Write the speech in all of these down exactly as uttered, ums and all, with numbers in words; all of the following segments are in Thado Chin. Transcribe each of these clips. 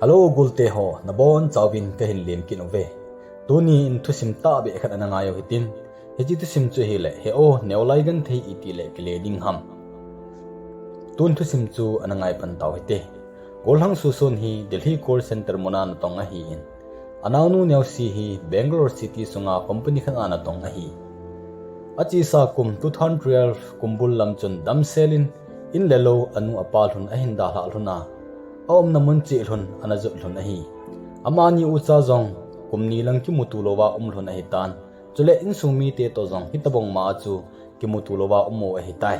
Hello, gulte ho, nabon chauvin kahin lemkit uve. Tuni in thusim tahbeh khat ana ngai u hitin, hiche thusim chu ahile, He o, Neolai Genthei iti le kile ding ham? Tun thusim chu ana ngai pan tau hite. Gollhang Soson hi Delhi call center muna natong ahin, anaonu Neo Si hi Bangalore City sunga company khat a natong ahi. Achesa kum two thousand twelve kumbul lam chun damsel in, in le lou, anu apa lhun ahin dalhah lhun a, aumna mun cheh lhun ana jot lhun ahi. Amani ucha jong kum ni lang kimuto louva um lhun ahitan, chule insung mite toh jong hitobang ma chu kimuto louva um u ahitai.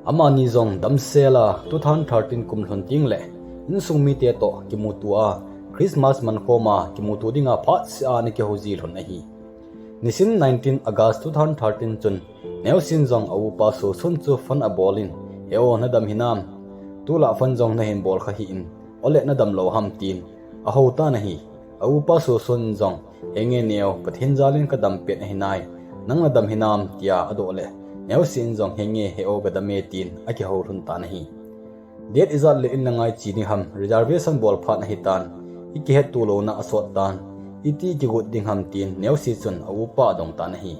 Amani jong damsel a two thousand thirteen kum lhun tengle insung mite toh kimuto a, Christmas mankhom a kimuto dinga phatseh a ana kihou ji lhun ahi. Nisim nineteen August two thousand thirteen chun Neo Sin jong aupa Soson chu phone abol in, He o, nadam hinam? Tulai phone jong nahin bol kha hih in, ole nadam lou ham, tin ahou tan ahi. Aupa Soson in jong, Henge Neo, Pathen jal in kadam pet ahi nai, nang nadam hinam, tia adoh le, Neo Sin jong, Henge, He o, kadam e, tin akihou lhun tan ahi. Date ijat le in lang a iche ding ham, reservation bol phat ahitan, ikihetto louna asot tan, iti kigot ding ham, tin Neo Si chun aupa adong tan ahi.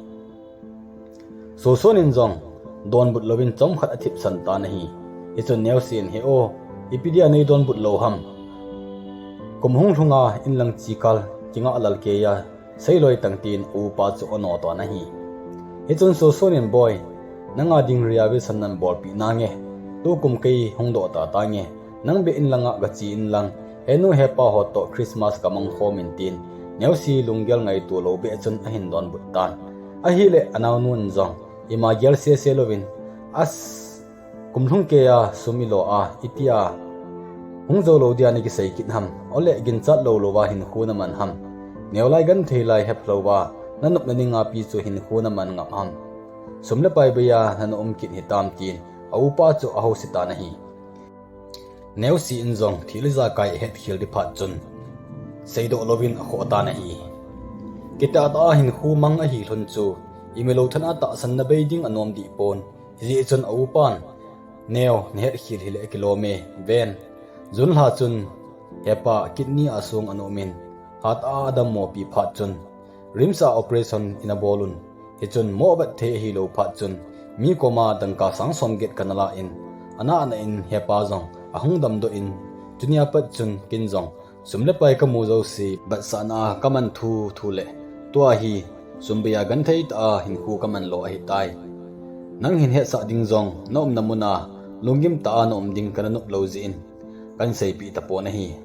Soson in jong donbut louvin chomkhat athipsan tan ahi. Hichun Neo Sin, He o, ipi dia nei donbut lou ham? Kum hung lhunga in lang che kal kingah lal keiya seiloi tang, tin aupa chu ano tan ahi. Hichun Soson in, Boi, nanga ding reservation nabolpeh nange, tukum kei hung doh tatange, nang beh in langa gache in lang, henu hepa ho toh Christmas kamang khom in, tin Neo Si lunggel ngaito lou beh chun ahin donbut tan. Ahile anaonu in jong ima gel sese louvin, As, kum lhung keiya sum ilo a, itia hung jou lou dia nakisei kit ham? Ole ginchat lou louva hinkho naman ham? Neolai Genthei lai hepha louva nanop nadinga pi chu hinkho naman ngap ham? Sum le pai beiya nana um kit hitam, tin aupa chu ahouse tan ahi. Neo Si in jong thil ijakai ahetkhel ding phat chun seidoh louvin akhoh tan ahi. Kitah tah a hinkho mang ahi lhon chu imilou than a tahsanna bei ding anom deh pon. Hijeh chun aupan, Neo, nahetkhel hile akilom e, ven. June lha chun hepa kidney a song ana um in, hatah a adammo pi phat chun RIMS a operation in abol un. Hichun mo avet thei ahilou phat chun mi koma dangka sang somget kana la in, ana ana in hepa jong ahung damdoh in, chunia pat chun ken jong sum le pai kamu jouse vetsahna a kaman thu thu le, tua hi sum beiya genthei tah a hinkho kaman lou ahitai. Nang hin hetsah ding jong naumna muna lunggim tah a naum ding kana nop lou jeh in kahin seipeh tapon ahi.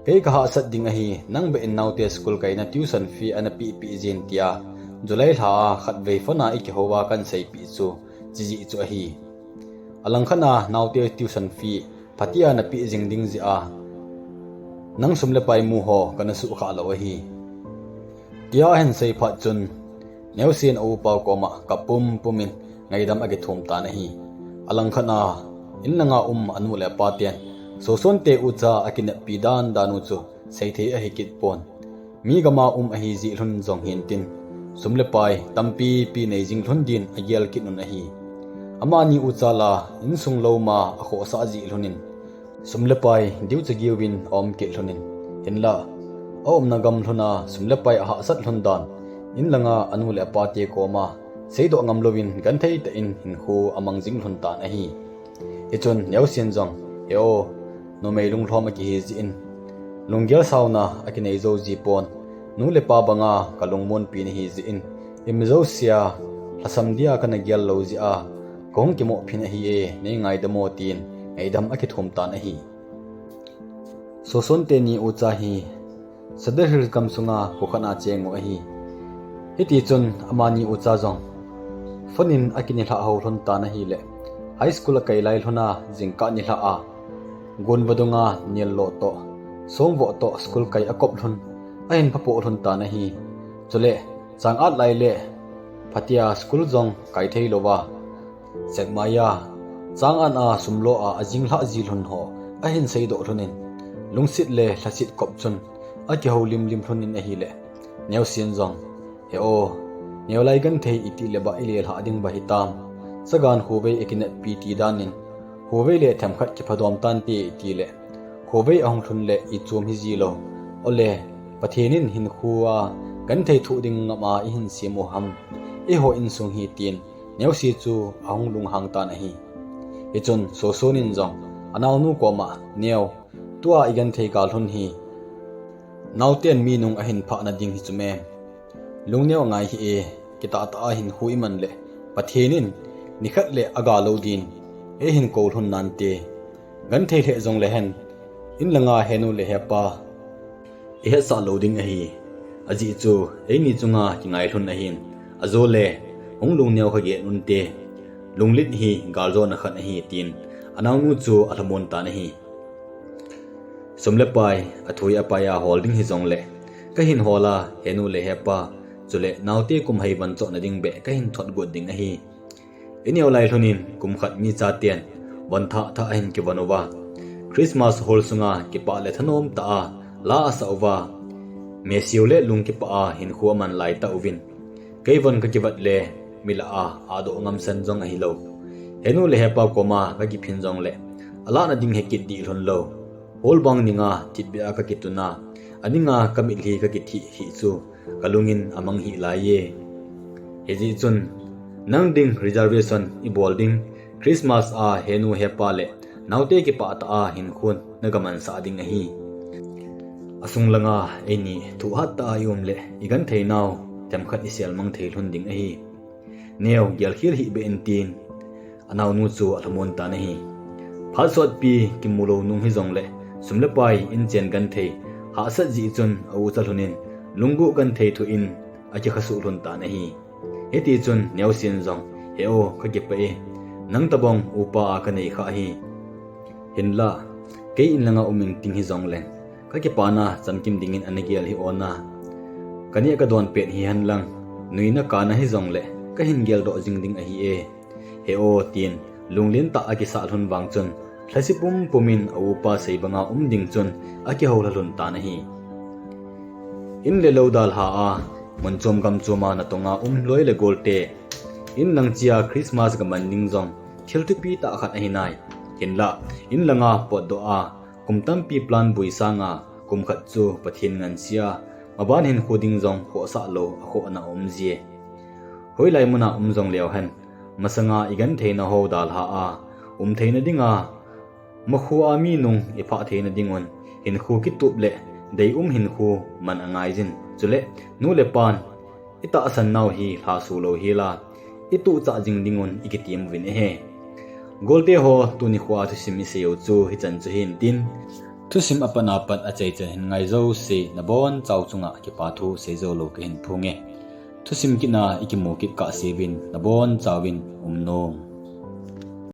Kei kahahsat ding ahi, nang beh in naote school kaina tuition fee ana pehpeh jin, tia July lha a khatvei phone a ikihou a kahin seipeh chu chujeh chu ahi. Alangkhat a naote tuition fee phatea napeh jing ding jeh a nang sum le pai mu ho kana suhkhah lou ahi, tia ahin sei phat chun Neo Sin aupa koma kap pumpum in ngaidam akithum tan ahi. Alangkhat a in langa um anu le apa ten Soson te ucha akineppi dan dan u chu seithei ahikit pon. Mi gama um ahijeh lhon jong hintin, sum le pai tampipi nei jing lhon din agel kit un ahi. Amani ucha la insung lou ma akhohsah jeh lhon in, sum le pai diu chagiu in aum kit lhon in, hinla aumna gam lhon a sum le pai ahahsat lhon dan in langa anu le apa te koma seidoh ngam louvin genthei tah in hinkho amang jing lhon tan ahi. Hichun Neo Sin jong, He o, numei lunglhom akihi jeh in lunggel sauna akinei jou ji pon, nu le pa banga kalungmonpi nahi jeh in, imajousea lhasam dia kana gel lou jeh a kahung kimoh phin ahi e, nei ngaidam o, tin ngaidam akithum tan ahi. Soson teni ucha hi Sadar Hills gamsunga kho khat a cheng u ahi. Hitichun amani ucha jong phone in akinelhah hou lhon tan ahile, high school akai lai lhon a jingkah nilhah a, gon vadunga nello toh, songvoh toh school kai akop lhon, ahin phapoh lhon tan ahi. Chule chang at lai le phatea school jong kai thei louva, chekmai a chang at a sum lo a ajing lhah ji lhon ho ahin seidoh lhon in, lungset le lhaset kop chun akihou limlim lhon in ahile, Neo Sin jong, He o, Neolai Genthei iti le bah ile lhah ding bah hitam? Chagan khovei akineppi ti dan in, khovei le themkhat kiphadom tante, iti le Khovei ahung lhun le ichom hi jilou. Ole, Pathen in hinkho a genthei thoh ding ngam a ihin sem u ham. Eiho insung hi tin, Neosi chu ahung lunghang tan ahi. Hichun Soson in jong anaonu koma, Neo, tua igenthei gal lhun hi naoten mi nung ahin phah nading hi chu me. Lungneo ngai hih e, kitah tah a hinkho iman le Pathen in nikhat le agal lou din eihin kou lhun nante. Genthei lheh jongle hen, in langa henu le hepa ihetsah lou ding ahi. Ajeh chu eini chunga kingai lhun ahin, ajole hung lungneo kha geh unte. Lunglet hi galjona khat ahi, tin anaonu chu alhamon tan ahi. Sum le pai, athui apai a hol ding hijongle, kahin hol a, henu le hepa, chule naote kum hei von chohna ding beh kahin thot got ding ahi. Ineo lai lhun in kum khat mi chaten von thah thah ahin kivon uva, Christmas hall sunga kipah le thanom tah a la asah uva, mesiu le lung kipah a hinkho aman lai tah uvin, kei von kakivat le mi lah a adoh ngamsan jong ahilou. Henu le hepa koma kakiphin jongle, alah nading hekit dih lhon lou. Hall bang dinga thipbeh a kakitun a, aninga kamitlhi kakithih hih chu kalungin amang hih laiye. Hijeh chun, nang ding reservation ibol ding, Christmas a henu hepa le naote kipah tah a hinkho nagamansah ding ahi. Asung langa eini thohhat tah a ium le igenthei nau themkhat iselmang thei lhon ding ahi. Neo, gelkhel hih beh in, tin anaonu chu alhamon tan ahi. Phat sotpi kimu lou nung hijongle, sum le pai inchen genthei hahsat jeh chun aucha lhun in, lungguh genthei thoh in akikhasuh lhon tan ahi. Hitichun Neosin jong, He-o, kakipah e, nang tobang upa a kanei kha ahi. Hinla, kei in langa um ingting hijongle, kakipana chamkim dingin ana gel hih o na. Kaneh kadon pet hihen lang, nuina kana hijongle, kahin geldoh jing ding ahi e. He-o, tin lunglen tah a kisah lhun vang chun, lhase pumpum in a upa sei banga um ding chun akihoulha lhun tan ahi. In le lou dalha a, mun chom gam chom a natonga um loi le golte, in lang chea Christmas gaman ding jong thil thupi tah khat ahi nai. Hinla, in langa potdoh a, kum tampi plan bui sanga, kum khat chu Pathen ngansea, maban hinkho ding jong khohsah lou akhohna aum jie. Hoilai muna um jong leu hen, masanga igentheina ho dalha a, um theina dinga, makhoa mi nung iphah theina dingun, hinkho kitup le deium hinkho man angaijin. Chule, nu le pan itahsan nau hi lhasu lou hela, ituhchah jing dingun ikitem uvin ahi. Golte ho, tuni khoa thusim isei u chu hichan chu hintin, thusim apat apat achaichan hin ngai jouse nabonchau chunga kipa thu seijou lou kahin phonge. Thusim kitna ikimu kit kahseuvin nabonchauvin umnom.